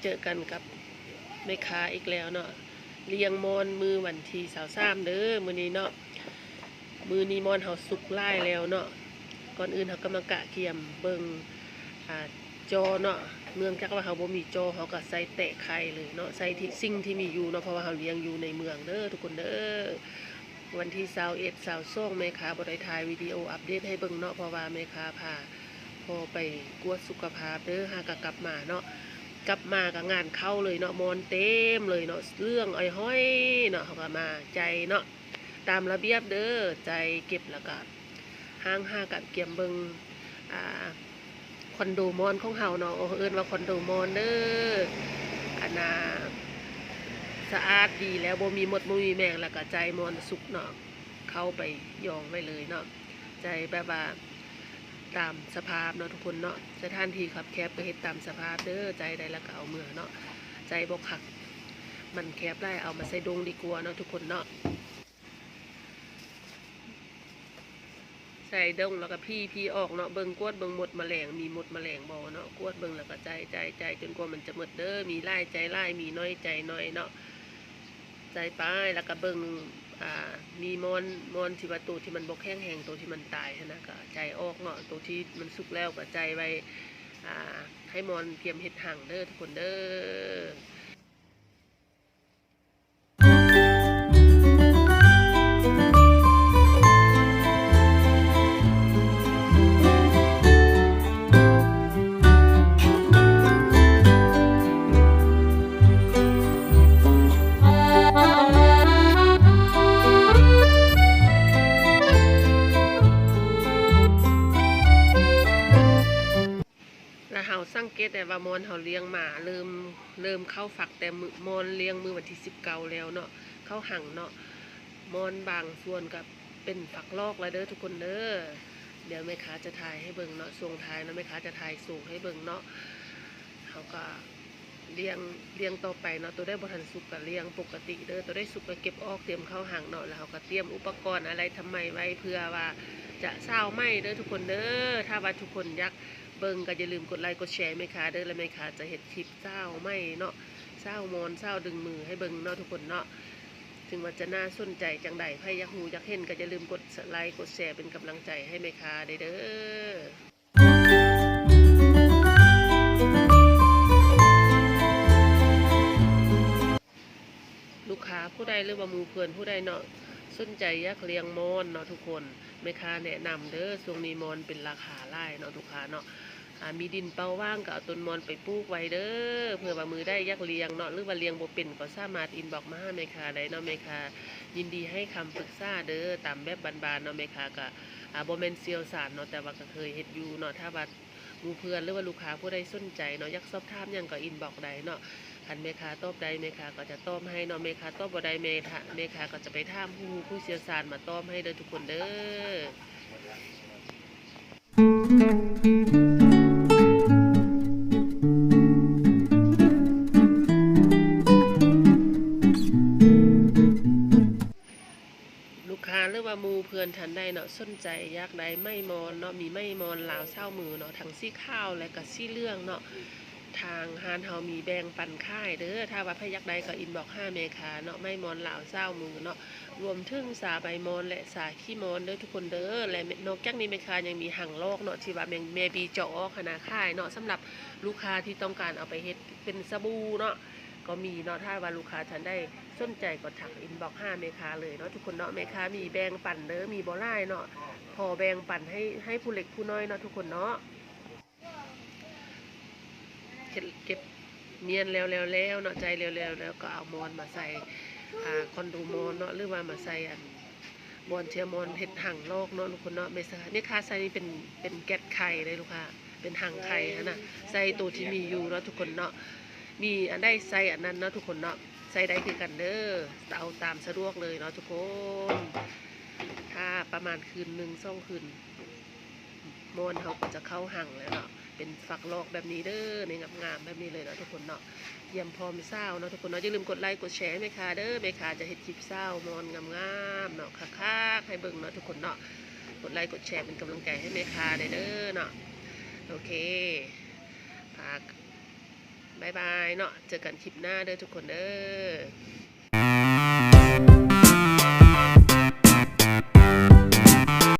ເຈີກັນກັບແມ່ຄ້າອີກແລ້ວເນາະ ລ້ຽງມອນມື້ວັນທີຊາວສາມເດີ ມື້ນີ້ເນາະ. ມື້ນີ້ມອນເຮົາສຸກຫຼາຍແລ້ວເນາະ. ກ່ອນອື່ນເຮົາກໍມາກະກຽມເບິ່ງ ອ່າ ຈໍເນາະ. ເນື່ອງຈາກວ່າເຮົາບໍ່ມີຈໍ ເຮົາກໍໃຊ້ແຕະໄຂ່ເລີຍເນາະ ໃຊ້ທີ່ ສິ່ງທີ່ມີຢູ່ເນາະ ເພາະວ່າເຮົາລ້ຽງຢູ່ໃນເມືອງເດີທຸກຄົນເດີ. ວັນທີຊາວເອັດ ຊາວສອງ ແມ່ຄ້າບໍ່ໄດ້ຖ່າຍວິດີໂອອັບເດດໃຫ້ເບິ່ງເນາະ ເພາະວ່າແມ່ຄ້າພາພໍ່ໄປກວດສຸຂະພາບເດີ ຫາກະກັບມາເນາະ. ກັບມາກະງານເຂົ້າເລີຍເນາະ ມອນເຕັມເລີຍເນາະ ເຫຼືອງອ້ອຍຫ້ອຍເນາະ. ເຮົາກະມາໃຈເນາະ ຕາມລະບຽບເດີ ໃຈເກັບ ແລ້ວກະ ຫາງຫາກະກຽມເບິ່ງ ອ່າ ຄອນໂດມອນຂອງເຮົາເນາະ ເອີ້ນວ່າຄອນໂດມອນເດີ. ອັນນ່າ ສະອາດດີແລ້ວ ບໍ່ມີມົດບໍ່ມີແມງ ແລ້ວກະໃຈມອນສຸກເນາະ ເຂົ້າໄປຢອງໄວ້ເລີຍເນາະ. ໃຈແບບວ່າຕາມສະພາບເນາະທຸກຄົນເນາະ ສະຖານທີ່ຄັບແຄບກໍເຮັດຕາມສະພາບເດີ ໃຈໄດ້ແລ້ວກໍເອົາເມືອເນາະ ໃຈບໍ່ຄັກ ມັນແຄບຫຼາຍ ເອົາມາໃສ່ດົ້ງດີກວ່າເນາະທຸກຄົນເນາະ. ໃສ່ດົ້ງແລ້ວກໍຜີ່ ຜີ່ອອກເນາະ ເບິ່ງ ກວດເບິ່ງມົດມະແລງ ມີມົດມະແລງບໍ່ເນາະ ກວດເບິ່ງແລ້ວກໍໃຈ ໃຈ ໃຈ ຈົນກວ່າມັນຈະໝົດເດີ ມີຫຼາຍໃຈຫຼາຍ ມີໜ້ອຍໃຈໜ້ອຍເນາະ. ໃສ່ໄປ ແລ້ວກໍເບິ່ງ ອ່າ ມີມອນ ມອນທີ່ວ່າໂຕທີ່ມັນບໍ່ແຂງແຮງ ໂຕທີ່ມັນຕາຍຫັ້ນນະ ກໍໃຈອອກເນາະ ໂຕທີ່ມັນສຸກແລ້ວກໍໃຈໄວ້ ອ່າ ໃຫ້ມອນກຽມເຮັດຮັງເດີທຸກຄົນເດີ. ແລ້ວເຮົາສັງເກດໄດ້ວ່າມອນເຮົາລ້ຽງມາເລີ່ມ ເລີ່ມເຂົ້າຝັກແຕ່ມື້ ມອນລ້ຽງມື້ວັນທີສິບເກົ້າແລ້ວເນາະ ເຂົ້າຮັງເນາະ. ມອນບາງສ່ວນກໍເປັນຝັກລອກແລ້ວເດີທຸກຄົນເດີ. ດຽວແມ່ຄ້າຈະຖ່າຍໃຫ້ເບິ່ງເນາະ ຊ່ວງທ້າຍເນາະ ແມ່ຄ້າຈະຖ່າຍໂຊໃຫ້ເບິ່ງເນາະ. ເຮົາກໍລ້ຽງ ລ້ຽງຕໍ່ໄປເນາະ ໂຕໃດບໍ່ທັນສຸກກໍລ້ຽງປົກກະຕິເດີ ໂຕໃດສຸກກໍເກັບອອກຕຽມເຂົ້າຮັງເນາະ. ແລ້ວເຮົາກໍຕຽມອຸປະກອນອາໄລທຳໄມໄວ້ ເພື່ອວ່າຈະຊາວໃໝ່ເດີທຸກຄົນເດີ. ຖ້າວ່າທຸກຄົນຢາກ ເບິ່ງກໍຢ່າລືມກົດໄລກົດແຊແມ່ຄ້າເດີ ແລະແມ່ຄ້າຈະເຮັດຄລິບຊາວໃໝ່ເນາະ ຊາວມ່ວນ ຊາວດຶງມືໃຫ້ເບິ່ງເນາະທຸກຄົນເນາະ. ເຖິງວ່າຈະໜ້າສົນໃຈຈັ່ງໃດ ໃຜຢາກຮູ້ຢາກເຫັນກໍຢ່າລືມກົດໄລກົດແຊເປັນກຳລັງໃຈໃຫ້ແມ່ຄ້າໄດ້ເດີ. ລູກຄ້າຜູ້ໃດ ຫຼືວ່າໝູ່ເພື່ອນຜູ້ໃດເນາະ ສົນໃຈຢາກລ້ຽງມ່ອນເນາະທຸກຄົນ ແມ່ຄ້າແນະນຳເດີ. ຊ່ວງນີ້ມ່ອນເປັນລາຄາຫຼາຍເນາະ ລູກຄ້າເນາະ. ອາ ມີດິນເປົ່າຫວ່າງກໍເອົາຕົ້ນມ່ອນໄປປູກໄວ້ເດີ ເພື່ອວ່າມື້ໃດຢາກລ້ຽງເນາະ ຫຼືວ່າລ້ຽງບໍ່ເປັນກໍສາມາດອິນບັອກມາຫາແມ່ຄ້າໄດ້ເນາະ. ແມ່ຄ້າຍິນດີໃຫ້ຄຳປຶກສາເດີ ຕາມແບບບ້ານໆເນາະ. ແມ່ຄ້າກໍ ອາ ບໍ່ແມ່ນຊ່ຽວຊານເນາະ ແຕ່ວ່າກໍເຄີຍເຮັດຢູ່ເນາະ. ຖ້າວ່າ ໝູ່ເພື່ອນ ຫຼືວ່າລູກຄ້າຜູ້ໃດສົນໃຈເນາະ ຢາກສອບຖາມຫຍັງກໍອິນບັອກໄດ້ເນາະ. ຄັນແມ່ຄ້າຕອບໄດ້ ແມ່ຄ້າກໍຈະຕອບໃຫ້ເນາະ ແມ່ຄ້າຕອບບໍ່ໄດ້ ແມ່ ແມ່ຄ້າກໍຈະໄປຖາມຜູ້ຮູ້ຜູ້ຊ່ຽວຊານມາຕອບໃຫ້ເດີທຸກຄົນເດີ. ລູກຄ້າ ຫຼືວ່າໝູ່ເພື່ອນທ່ານໃດເນາະ ສົນໃຈຢາກໄດ້ໄມ້ມອນເນາະ ມີໄມ້ມອນລາວຊາວມືເນາະ ທັງສີຂາວ ແລະກະສີເຫຼືອງເນາະ ທາງຮ້ານເຮົາມີແບ່ງປັນຂາຍເດີ. ຖ້າວ່າໃຜຢາກໄດ້ກໍອິນບັອກຫາແມ່ຄ້າເນາະ ໄມ້ມອນລາວຊາວມືເນາະ ລວມເຖິງຊາໃບມອນ ແລະຊາຂີ້ມອນເດີທຸກຄົນເດີ. ແລະນອກຈາກນີ້ແມ່ຄ້າຍັງມີຮັງລອກເນາະ ທີ່ວ່າແມ່ ແມ່ບີເຈາະອອກຫັ້ນນະ ຂາຍເນາະ ສຳລັບລູກຄ້າທີ່ຕ້ອງການເອົາໄປເຮັດເປັນສະບູເນາະ ກໍມີເນາະ. ຖ້າວ່າລູກຄ້າທ່ານໃດ ສົນໃຈກໍທັກອິນບັອກຫາແມ່ຄ້າເລີຍເນາະທຸກຄົນເນາະ. ແມ່ຄ້າມີແບ່ງປັນເດີ ມີບໍ່ຫຼາຍເນາະ ພໍແບ່ງປັນໃຫ້ ໃຫ້ຜູ້ເລັກຜູ້ນ້ອຍເນາະທຸກຄົນເນາະ. ເກັບ ເກັບມ້ຽນແລ້ວໆເນາະ ໃຈແລ້ວໆ ແລ້ວກໍເອົາມອນມາໃສ່ ອ່າ ຄອນໂດມອນເນາະ ຫຼືວ່າມາໃສ່ອັນ ບ່ອນທີ່ມອນເຮັດຮັງລອກເນາະທຸກຄົນເນາະ. ແມ່ຄ້າ ແມ່ຄ້າໃສ່ນີ້ເປັນ ເປັນແກັດໄຂ່ເດ້ລູກຄ້າ ເປັນຮັງໄຂ່ຫັ້ນນະ ໃສ່ໂຕທີ່ມີຢູ່ເນາະທຸກຄົນເນາະ. ມີອັນໃດໃສ່ອັນນັ້ນເນາະທຸກຄົນເນາະ ໃສ່ໄດ້ຄືກັນເດີ ເອົາຕາມສະດວກເລີຍເນາະທຸກຄົນ. ຖ້າປະມານຄືນໜຶ່ງສອງຄືນ ມອນເຮົາກໍຈະເຂົ້າຮັງແລ້ວເນາະ ເປັນຝັກລອກແບບນີ້ເດີ ນີ້ງາມໆແບບນີ້ເລີຍເນາະທຸກຄົນເນາະ. ກຽມພ້ອມຊາວເນາະທຸກຄົນເນາະ. ຢ່າລືມກົດໄລກົດແຊໃຫ້ແມ່ຄ້າເດີ ແມ່ຄ້າຈະເຮັດຄລິບຊາວມ່ອນງາມໆເນາະ ຄັກໆ ໃຫ້ເບິ່ງເນາະທຸກຄົນເນາະ. ກົດໄລກົດແຊເປັນກຳລັງໃຈໃຫ້ແມ່ຄ້າແດ່ເດີເນາະ. ໂອເຄ ຝາກ ບາຍບາຍເນາະ ເຈີກັນຄລິບໜ້າເດີທຸກຄົນເດີ.